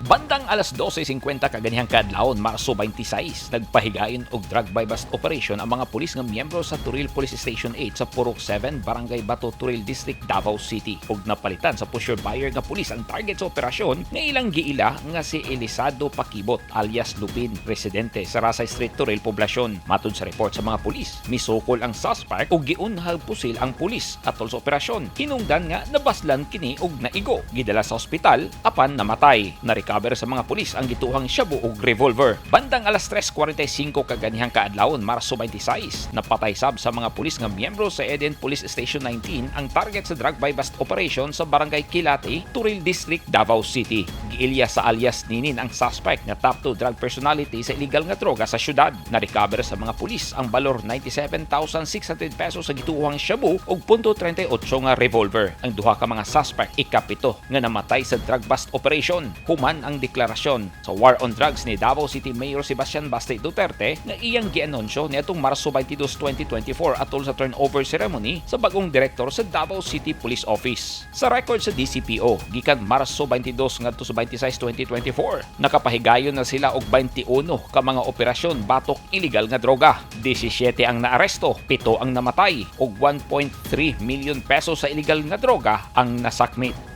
Bandang alas 12:50 kaganihang kaadlawon, Marso 26, nagpahigayon og drug buy bust operation ang mga pulis nga miyembro sa Toril Police Station 8 sa Purok 7, Barangay Bato, Toril District, Davao City. Ug napalitan sa pusher buyer nga pulis ang target sa operasyon nga ilang giila nga si Elisado Pakibot alias Lupin, residente sa Rasay Street, Toril Poblacion. Matod sa report sa mga pulis, misukol ang suspect ug giunhag pusil ang pulis atol sa operasyon. Hinungdan nga nabaslan kini og naigo. Gidala sa ospital apan namatay. Na-recover sa mga pulis ang gituhang shabu ug revolver. Bandang alas 3:45 kaganihang kaadlawon, Marso 26, napatay sab sa mga pulis nga miyembro sa Eden Police Station 19 ang target sa drug buy bust operation sa Barangay Kilati, Toril District, Davao City. Giilya sa alias Ninin ang suspect nga top 2 drug personality sa illegal nga droga sa syudad. Na-recover sa mga pulis ang balor 97,600 pesos sa gituohang shabu ug .38 nga revolver. Ang duha ka mga suspect, ikapito nga namatay sa drug bust operation. Human ang deklarasyon sa War on Drugs ni Davao City Mayor Sebastian Baste Duterte nga iyang gianunsyo niadtong Marso 22, 2024 atol sa turnover ceremony sa bagong direktor sa Davao City Police Office. Sa record sa DCPO, gikan Marso 22 ngadto sa 26, 2024, nakapahigayon na sila og 21 ka mga operasyon batok illegal nga droga. 17 ang naaresto, 7 ang namatay ug 1.3 million pesos sa illegal nga droga ang nasakmit.